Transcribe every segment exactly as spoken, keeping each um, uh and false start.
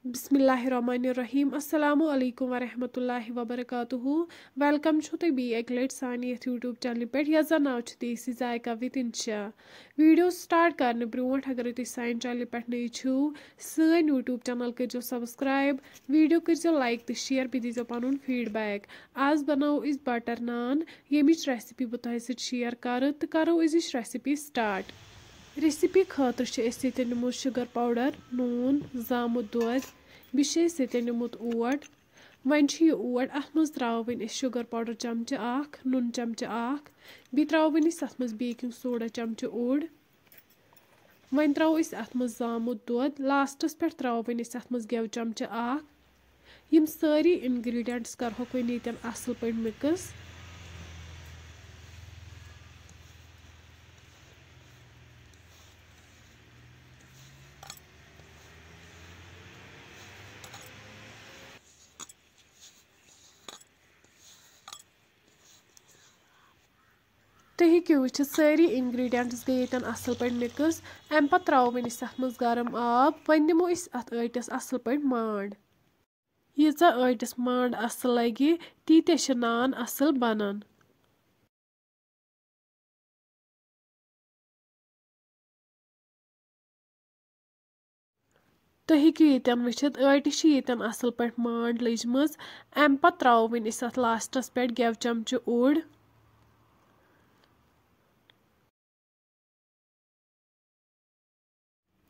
بسم اللہ الرحمن الرحیم۔ السلام علیکم ورحمۃ اللہ وبرکاتہ۔ ویلکم چھو تُہۍ بیٚیہِ اَکہِ لَٹہِ سانہِ یَتھ YouTube چینلہِ پٮ۪ٹھ، یَتھ زَن ناو چھُ دیسی ذائقہ with انشا۔ ویڈیو سٹارٹ کرنہٕ برونٛٹھ، اگرے تُہۍ سانہِ چینلہِ پٮ۪ٹھ نٔے چھِو، سٲنۍ YouTube چینل کٔرزیٚو subscribe، ویڈیو کٔرزیٚو like تہٕ share، بیٚیہِ دیٖزیٚو پنُن feedback۔ آز بناوو أسۍ بٹر نان، ییٚمِچ recipe بہٕ تۄہہِ سۭتۍ share کرٕ، تہٕ کرو أزِچ recipe start۔ Recipe خٲطرٕ چھِ أسۍ ییٚتٮ۪ن نِمُت sugar powder، نوٗن، زامُت دۄد، بیٚیہِ چھِ أسۍ ییٚتٮ۪ن نِمُت اوٹ۔ وۄنۍ چھُ یہِ اوٹ، اَتھ منٛز ترٛاوو وۄنۍ أسۍ sugar powder چمچہٕ اکھ، نُن چمچہٕ اکھ، بیٚیہِ ترٛاوو وۄنۍ أسۍ اَتھ منٛز baking soda چمچہٕ اوٚڑ۔ وۄنۍ ترٛاوو أسۍ اَتھ منٛز زامُت دۄد، لاسٹَس پٮ۪ٹھ ترٛاوو وۄنۍ أسۍ اَتھ منٛز گٮ۪و چمچہٕ اکھ۔ یِم سٲری ingredients کَرہوکھ وۄنۍ ییٚتٮ۪ن اَصٕل پٲٹھۍ mix۔ تُہۍ ہیٚکِو وٕچھِتھ، سٲری ingredients گٔے ییٚتٮ۪ن اَصٕل پٲٹھۍ mix۔ اَمہِ پَتہٕ ترٛاوو وۄنۍ أسۍ اَتھ منٛز گرم آب۔ وۄنۍ دِمو أسۍ اَتھ ٲٹِس اَصٕل پٲٹھۍ مانٛڈ۔ ییٖژاہ ٲٹِس مانٛڈ اَصٕل لَگہِ، تیٖتیٛاہ چھِ نان اَصٕل بَنان۔ تُہۍ ہیٚکِو ییٚتٮ۪ن وٕچھِتھ، ٲٹِس چھِ ییٚتٮ۪ن اَصٕل پٲٹھۍ مانٛڈ لٔجمٕژ۔ اَمہِ پَتہٕ ترٛاوو وۄنۍ أسۍ اَتھ لاسٹَس پٮ۪ٹھ گٮ۪و چمچہٕ اوٚڑ۔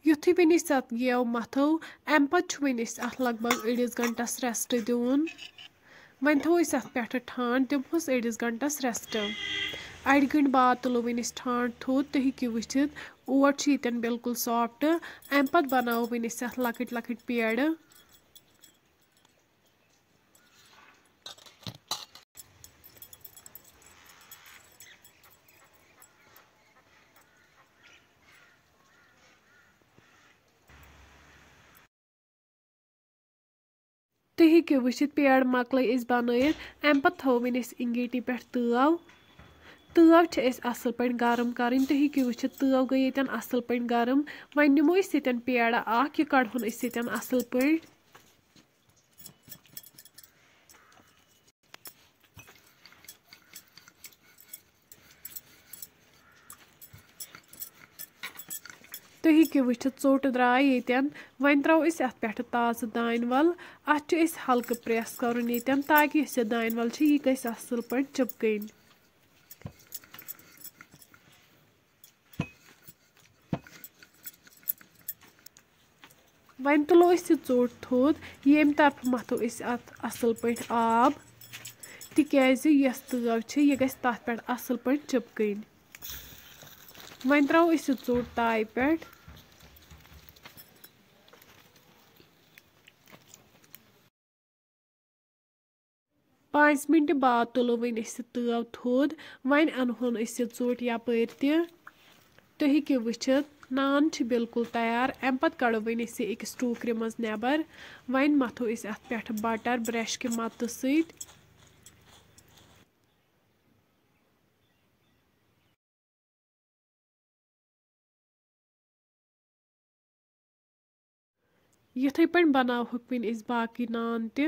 یُتھُے وۄنۍ أسۍ اَتھ گٮ۪و مَتھو، اَمہِ پَتہٕ چھُ وۄنۍ أسۍ اَتھ لگ بگ أڑِس گھنٹَس rest دیُن۔ وۄنۍ تھاوو أسۍ اَتھ پٮ۪ٹھٕ ٹھانٛڈ، دِمہوس أڑِس گھنٹَس rest۔ اَڑِ گھنٹہٕ بعد تُلو وۄنۍ أسۍ ٹھانٛڈ تھوٚد، تُہۍ ہیٚکِو وٕچھِتھ، اوٹ چھُ ییٚتٮ۪ن بِلکُل soft۔ اَمہِ پَتہٕ بَناوو وۄنۍ أسۍ اَتھ لۄکٕٹۍ لۄکٕٹۍ پیڑٕ۔ تُہۍ ہیٚکِو وٕچھِتھ، پیڑ مۄکلٲے أسۍ بَنٲیِتھ۔ اَمہِ پَتہٕ تھاوو وۄنۍ أسۍ اِنگیٖٹی پٮ۪ٹھ تٲو۔ تٲو چھِ أسۍ اَصٕل پٲٹھۍ گرم کَرٕنۍ۔ تُہۍ ہیٚکِو وٕچھِتھ، تٲو گٔے ییٚتٮ۪ن اَصٕل پٲٹھۍ گرم۔ وۄنۍ نِمو أسۍ ییٚتٮ۪ن پیڑٕ اَکھ، یہِ کَڑہون أسۍ ییٚتٮ۪ن اَصٕل پٲٹھۍ۔ تُہۍ ہیٚکِو وٕچھِتھ، ژوٚٹ درٛاے ییٚتٮ۪ن۔ وۄنۍ ترٛاوو أسۍ اَتھ پٮ۪ٹھٕ تازٕ دانہِ وَل۔ اَتھ چھُ اَسہِ ہلکہٕ press کَرُن ییٚتٮ۪ن، تاکہِ یُس یہِ دانہِ وَل چھِ، یہِ گژھِ اَصٕل پٲٹھۍ چِپکٕنۍ۔ وۄنۍ تُلو أسۍ یہِ ژوٚٹ تھوٚد، ییٚمہِ طرفہٕ مَتھو أسۍ اَتھ اَصٕل پٲٹھۍ آب، تِکیٛازِ یۄس تٲو چھِ، یہِ گژھِ تَتھ پٮ۪ٹھ اَصٕل پٲٹھۍ چِپکٕنۍ۔ وۄنۍ ترٛاوو أسۍ یہِ ژوٚٹ تایہِ پٮ۪ٹھ۔ پانٛژِ مِنٹہِ بعد تُلو وۄنۍ أسۍ یہِ تٲو تھوٚد۔ وۄنۍ اَنہون أسۍ یہِ ژوٚٹ یَپٲرۍ تہِ۔ تُہۍ ہیٚکِو وٕچھِتھ، نان چھِ بِلکُل تیار۔ اَمہِ پَتہٕ کَڑو وۄنۍ أسۍ یہِ أکِس ٹوٗکرِ منٛز نٮ۪بَر۔ وۄنۍ مَتھو أسۍ اَتھ پٮ۪ٹھٕ butter brush کہِ مَدتہٕ سۭتۍ۔ یِتھَے پٲٹھۍ بَناوہوکھ وۄنۍ أسۍ باقٕے نان تہِ۔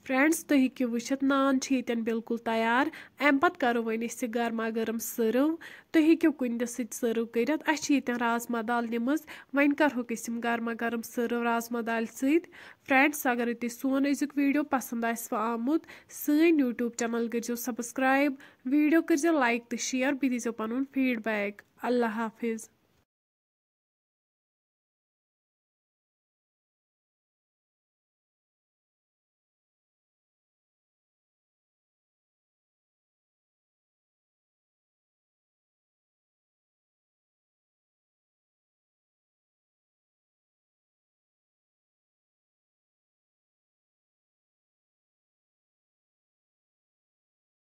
فرینڈز، تُہۍ ہیٚکِو وٕچھِتھ، نان چھِ ییٚتٮ۪ن بالکل تیار۔ اَمہِ پَتہٕ کَرو وۄنۍ أسۍ یہِ گرما گرم سٔرٕو۔ تُہۍ ہیٚکِو کُنہِ تہِ سۭتۍ سٔرٕو کٔرِتھ۔ اَسہِ چھِ ییٚتٮ۪ن رازما دال نِمٕژ۔ وۄنۍ کَرہوکھ أسۍ یِم گرما گرم سٔرٕو رازما دالہِ سۭتۍ۔ فرینڈز، اگرے تُہۍ سون أزیُک ویٖڈیو پسنٛد آسِوٕ آمُت، سٲنۍ YouTube چینل کٔرزیو سبسکرائب، ویٖڈیو کٔرزیو لائک تہٕ شیئر، بیٚیہِ دیٖزیو پنُن فیٖڈ بیک۔ اللہ حافظ۔